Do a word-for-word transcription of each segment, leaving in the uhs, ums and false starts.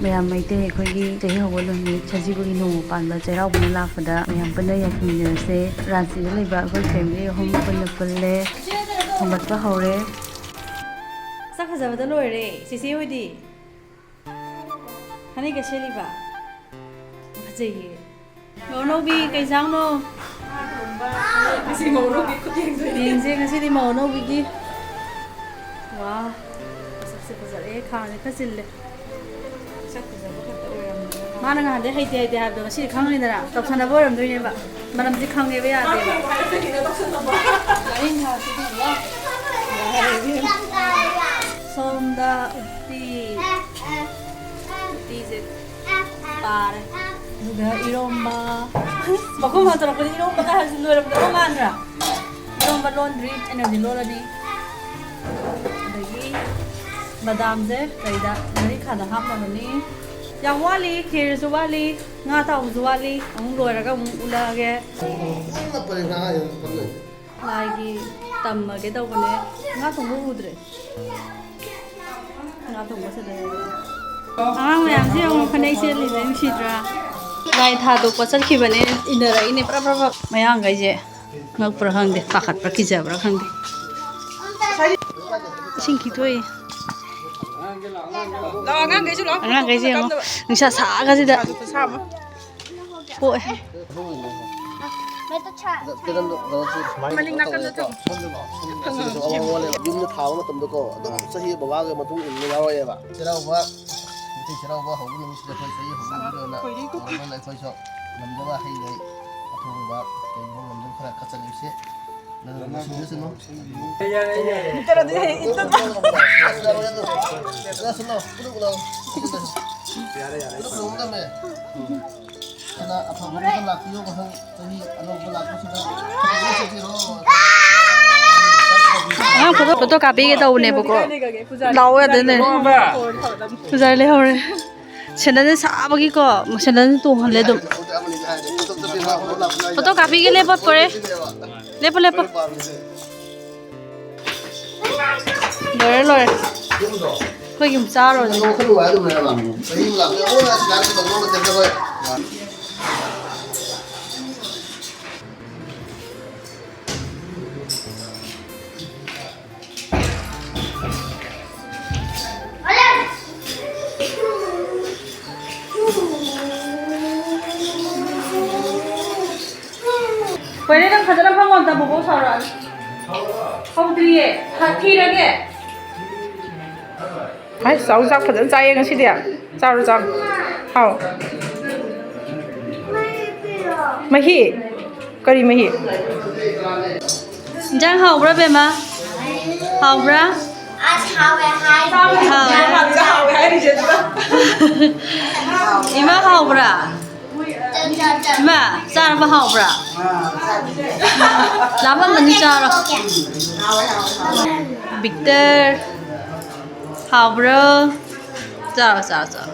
ꯃꯌꯥꯝ ꯃꯩꯇꯩ ꯑꯩꯈꯣꯏꯒꯤ ꯆꯍꯤ ꯍꯧꯕ ꯅꯨꯃꯤꯠ ꯁꯖꯤꯕꯨꯒꯤ ꯅꯣꯡꯃ ꯄꯥꯟꯕ ꯆꯩꯔꯥꯎꯕꯅ ꯂꯥꯛꯄꯗ ꯃꯌꯥꯝ ꯄꯨꯟꯅ ꯌꯥꯏꯐꯃꯤꯟꯅꯔꯁꯦ꯫ ꯔꯥꯟꯆꯤꯗ ꯂꯩꯕ ꯑꯩꯈꯣꯏ ꯐꯦꯃꯤꯂꯤ ꯑꯍꯨꯝ ꯄꯨꯟꯅ ꯄꯨꯜꯂꯦ꯫ ꯊꯣꯡꯒꯠꯄ ꯍꯧꯔꯦ꯫ ꯁꯛ ꯐꯖꯕꯗ ꯂꯣꯏꯔꯦ꯫ ꯆꯦꯆꯦ ꯍꯣꯏꯗꯤ? ꯐꯅꯦꯛꯀ ꯁꯦꯠꯂꯤꯕ? ꯐꯖꯩꯌꯦ꯫ ꯃꯧ ꯑꯅꯧꯕꯤ, ꯀꯩ ꯏꯟꯖꯥꯡꯅꯣ? ꯉꯁꯤ ꯃꯧ ꯑꯅꯧꯕꯤ ꯈꯨꯠ ꯌꯦꯡꯗꯣꯏꯅꯦ꯫ ꯌꯦꯡꯁꯦ ꯉꯁꯤꯗꯤ ꯃꯧ ꯑꯅꯧꯕꯤꯒꯤ꯫ ꯋꯥ, ꯃꯁꯛꯁꯦ ꯐꯖꯔꯦ, ꯈꯥꯡꯁꯦ ꯈꯔ ꯆꯤꯜꯂꯦ꯫ ꯃꯁꯛ ꯐꯖꯕ ꯈꯛꯇ ꯑꯣꯏꯔꯝꯗꯅ꯫ ꯃꯥꯅ ꯉꯍꯥꯟꯗꯩ ꯍꯩꯇꯦ ꯍꯩꯇꯦ ꯍꯥꯏꯕꯗꯣ ꯉꯁꯤꯗꯤ ꯈꯪꯉꯅꯤꯗꯅ, ꯇꯧꯁꯟꯅꯕ ꯑꯣꯏꯔꯝꯗꯣꯏꯅꯦꯕ꯫ ꯃꯅꯝꯁꯦ ꯈꯪꯉꯦꯕ, ꯌꯥꯗꯦꯕ꯫ ꯉꯥꯔꯤꯡꯈꯥꯁꯤꯗꯤ ꯋꯥ꯫ ꯁꯣꯝꯗ ꯎꯇꯤ꯫ ꯎꯇꯤꯁꯦ ꯄꯥꯔꯦ꯫ ꯑꯗꯨꯒ ꯏꯔꯣꯝꯕ꯫ ꯃꯈꯣꯡ ꯍꯟꯗꯣꯔꯛꯄꯗ ꯏꯔꯣꯝꯕꯒ ꯍꯥꯏꯕꯁꯤ ꯂꯣꯏꯔꯝꯗꯧ ꯃꯥꯟꯗ꯭ꯔꯥ? ꯏꯔꯣꯝꯕ ꯂꯣꯟꯗ꯭ꯔꯤ, ꯑꯩꯅ ꯍꯧꯖꯤꯛ ꯂꯣꯜꯂꯅꯤ꯫ ꯑꯗꯒꯤ ꯕꯗꯥꯝꯁꯦ ꯀꯩꯗ, ꯉꯥꯔꯤꯡꯈꯥꯗ ꯍꯥꯞꯅꯕꯅꯤ꯫ ꯌꯥꯝ ꯋꯥꯠꯂꯤ, ꯈꯦꯔꯁꯨ ꯋꯥꯠꯂꯤ, ꯉꯥ ꯑꯇꯥꯎꯕꯁꯨ ꯋꯥꯠꯂꯤ꯫ ꯑꯃꯨꯛ ꯂꯣꯏꯔꯒ ꯑꯃꯨꯛ ꯎꯠꯂꯛꯑꯒꯦ꯫ ꯂꯥꯏꯒꯤ ꯇꯝꯃꯒꯦ ꯇꯧꯕꯅꯦ꯫ ꯉꯥ ꯊꯣꯡꯕ ꯎꯗ꯭ꯔꯦ꯫ ꯉꯥ ꯊꯣꯡꯕ ꯁꯤꯗ ꯂꯩꯔꯦ꯫ ꯑꯉꯥꯡ ꯃꯌꯥꯝꯁꯦ ꯌꯦꯡꯉꯣ, ꯐꯅꯦꯛ ꯁꯦꯠꯂꯤꯁꯦ ꯅꯨꯡꯁꯤꯗ꯭ꯔꯥ? ꯂꯥꯏ ꯊꯥꯗꯣꯛꯄ ꯆꯠꯈꯤꯕꯅꯦ, ꯏꯟꯅꯔꯛꯏꯅꯦ ꯄ꯭ꯔꯞ ꯄ꯭ꯔꯞ ꯄ꯭ꯔꯞ꯫ ꯃꯌꯥꯡꯈꯩꯁꯦ ꯉꯛꯄ꯭ꯔꯥ ꯈꯪꯗꯦ, ꯄꯥꯈꯠꯄ꯭ꯔꯥ ꯀꯤꯖꯕ꯭ꯔꯥ ꯈꯪꯗꯦ꯫ ꯏꯁꯤꯡ ꯈꯤꯛꯇꯣꯛꯏ꯫ ꯂꯥꯛꯑꯣ, ꯑꯉꯥꯡꯈꯩꯁꯨ ꯂꯥꯛꯑꯣ꯫ ꯑꯉꯥꯡꯈꯩꯁꯦ ꯌꯦꯡꯉꯣ, ꯅꯨꯡꯁꯥ ꯁꯥꯒꯁꯤꯗ꯫ ꯅꯨꯡꯁꯥꯁꯨ ꯈꯨꯁꯥ ꯑꯃ꯫ ꯄꯣꯛꯑꯦ꯫ ꯃꯅꯤꯡ ꯅꯥꯀꯟꯗ ꯊꯝꯃꯨ꯫ ꯌꯨꯝꯗ ꯊꯥꯕ ꯃꯇꯝꯗꯀꯣ, ꯑꯗꯨꯝ ꯆꯍꯤ ꯕꯕꯥꯒ ꯃꯇꯨꯡ ꯏꯟꯕ ꯌꯥꯎꯔꯛꯑꯦꯕ꯫ ꯆꯩꯔꯥꯎꯕ, ꯃꯩꯇꯩ ꯆꯩꯔꯥꯎꯕ ꯍꯧꯕ ꯅꯨꯃꯤꯠꯁꯤꯗ ꯑꯩꯈꯣꯏ ꯆꯍꯤ ꯍꯧꯕ ꯅꯨꯃꯤꯠ ꯑꯣꯏꯅ ꯇꯧꯔꯒ ꯑꯩꯈꯣꯏꯁꯨ ꯉꯝꯖꯕ ꯍꯩ ꯂꯩ ꯑꯊꯣꯡꯕ ꯀꯩꯒꯨꯝꯕ ꯉꯝꯖꯕ ꯈꯔ ꯀꯠꯆꯔꯛꯏꯁꯦ꯫ ꯅꯪꯅ ꯁꯤꯟꯕꯤꯁꯅꯨ꯫ ꯌꯥꯔꯦ, ꯌꯥꯔꯦ꯫ ꯌꯥꯔꯦ, ꯌꯥꯔꯦ꯫ ꯁꯤꯗ ꯑꯐꯕ ꯑꯃ ꯂꯥꯛꯄꯤꯌꯨ, ꯃꯊꯪ ꯆꯍꯤ ꯑꯅꯧꯕ ꯂꯥꯛꯄꯁꯤꯗ ꯐꯖꯅ ꯆꯠꯄꯤꯔꯣ꯫ ꯑꯉꯥꯡ ꯐꯣꯇꯣ, ꯐꯣꯇꯣ ꯀꯥꯞꯄꯤꯒꯦ ꯇꯧꯕꯅꯦꯕꯀꯣ꯫ ꯂꯥꯛꯑꯣ ꯌꯥꯗꯦꯅꯦ꯫ ꯄꯨꯖꯥꯔꯤ ꯂꯩꯍꯧꯔꯦ꯫ ꯁꯦꯟꯗꯜꯁꯦ ꯁꯥꯕꯒꯤꯀꯣ, ꯁꯦꯟꯗꯜꯁꯦ ꯇꯣꯡꯍꯜꯂꯦ ꯑꯗꯨꯝ꯫ ꯐꯣꯇꯣ ꯀꯥꯞꯄꯤꯒꯦ, ꯂꯦꯞꯄꯣ, ꯄꯣꯔꯦ꯫ ꯂꯦꯞꯄꯣ, ꯂꯦꯞꯄꯣ꯫ ꯂꯣꯏꯔꯦ, ꯂꯣꯏꯔꯦ꯫ ꯑꯩꯈꯣꯏꯒꯤ ꯑꯃꯨꯛ ꯆꯥꯔꯨꯔꯁꯤ꯫ ꯀꯨꯏꯔꯦ ꯅꯪ ꯐꯖꯅ ꯐꯝꯃꯣ, ꯑꯝꯇ ꯕꯣꯕꯣꯛ ꯁꯥꯎꯔꯛꯑꯅꯤ꯫ ꯍꯧꯗ꯭ꯔꯤꯌꯦ, ꯊꯤꯔꯒꯦ꯫ ꯍꯥꯏ, ꯆꯥꯎ, ꯆꯥꯛ ꯐꯖꯅ ꯆꯥꯏꯌꯦ ꯉꯁꯤꯗꯤ꯫ ꯆꯥꯔꯣ, ꯆꯥꯔꯣ꯫ ꯍꯥꯎ꯫ ꯃꯍꯤ? ꯀꯔꯤ ꯃꯍꯤ? ꯏꯟꯖꯥꯡ ꯍꯥꯎꯕ꯭ꯔꯥ, ꯕꯦꯝꯃ? ꯍꯥꯎꯕ꯭ꯔꯥ? ꯑꯁ, ꯍꯥꯎꯋꯦ ꯍꯥꯏ꯫ ꯍꯥꯎꯋꯦ꯫ ꯏꯃꯥ, ꯍꯥꯎꯕ꯭ꯔꯥ? ꯏꯃꯥ, ꯆꯥꯔꯕ ꯍꯥꯎꯕ꯭ꯔꯥ? ꯂꯥꯝꯃꯝꯃꯅꯤ, ꯆꯥꯔꯣ꯫ ꯕꯤꯛꯇꯔ, ꯍꯥꯎꯕ꯭ꯔꯣ? ꯆꯥꯔꯣ, ꯆꯥꯔꯣ, ꯆꯥꯔꯣ꯫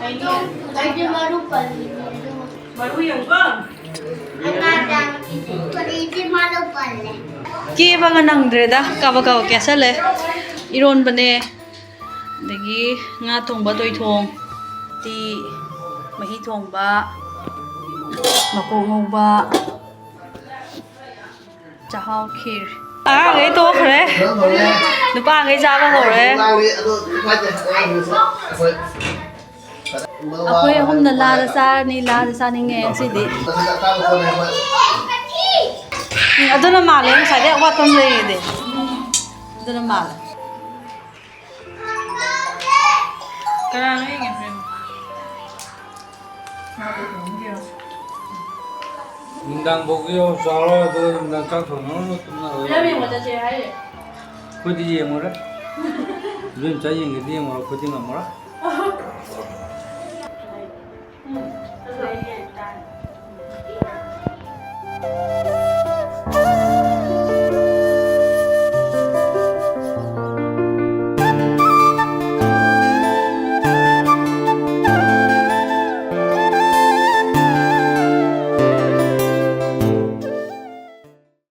ꯑꯩꯗꯤ ꯃꯔꯨ ꯄꯜꯂꯤꯅꯦ, ꯑꯗꯨꯒ ꯃꯔꯨ ꯌꯦꯡꯉꯨꯀꯣ꯫ ꯑꯉꯥꯡ ꯆꯥꯕꯒꯤꯁꯦ꯫ ꯀꯔꯤꯗꯤ ꯃꯔꯨ ꯄꯜꯂꯦ? ꯀꯦꯕꯒ ꯅꯪꯗ꯭ꯔꯦꯗ, ꯀꯥꯕꯛ ꯀꯥꯕꯛ ꯀꯦꯁꯜꯂꯦ꯫ ꯏꯔꯣꯟꯕꯅꯦ, ꯑꯗꯒꯤ ꯉꯥ ꯊꯣꯡꯕ, ꯇꯣꯏꯊꯣꯡ, ꯇꯤ, ꯃꯍꯤ ꯊꯣꯡꯕ, ꯃꯀꯣꯛ ꯉꯧꯕ, ꯆꯥꯛꯍꯥꯎ ꯈꯤꯔ꯫ ꯑꯉꯥꯡꯈꯩ ꯇꯣꯛꯈ꯭ꯔꯦ꯫ ꯅꯨꯄꯥꯈꯩ ꯆꯥꯕ ꯍꯧꯔꯦ꯫ ꯑꯩꯈꯣꯏ ꯑꯍꯨꯝꯅ ꯂꯥꯗ ꯆꯥꯔꯅꯤ, ꯂꯥꯗ ꯆꯥꯅꯤꯡꯉꯦ ꯉꯁꯤꯗꯤ꯫ ꯎꯝ, ꯑꯗꯨꯅ ꯃꯥꯜꯂꯦ, ꯉꯁꯥꯏꯗꯩ ꯑꯋꯥꯠꯄ ꯑꯃ ꯂꯩꯔꯤꯗꯤ꯫ ꯑꯗꯨꯅ ꯃꯥꯜꯂꯦ꯫ ꯀꯅꯥꯅꯣ ꯌꯦꯡꯉꯤꯁꯦ? ꯅꯨꯡꯗꯥꯡ ꯐꯥꯎꯒꯤ ꯌꯥꯎ ꯆꯥꯔꯣ, ꯑꯗꯨꯒ ꯅꯨꯡꯗꯥꯡ ꯆꯥꯛ ꯊꯣꯡꯅꯕ ꯇꯨꯝꯅꯔꯣ꯫ ꯐꯤꯂꯝ ꯌꯦꯡꯕ ꯆꯠꯁꯦ ꯍꯥꯏꯔꯦ꯫ ꯑꯩꯈꯣꯏꯗꯤ ꯌꯦꯡꯉꯨꯔꯦ꯫ ꯏꯕꯦꯝꯆꯥ ꯌꯦꯡꯒꯦꯗꯤ ꯌꯦꯡꯉꯨꯔꯣ, ꯑꯩꯈꯣꯏꯗꯤ ꯉꯝꯃꯔꯣꯏ꯫ ꯎꯝ, ꯑꯗꯨ ꯑꯩ ꯌꯦꯡ ꯇꯥꯔꯦ꯫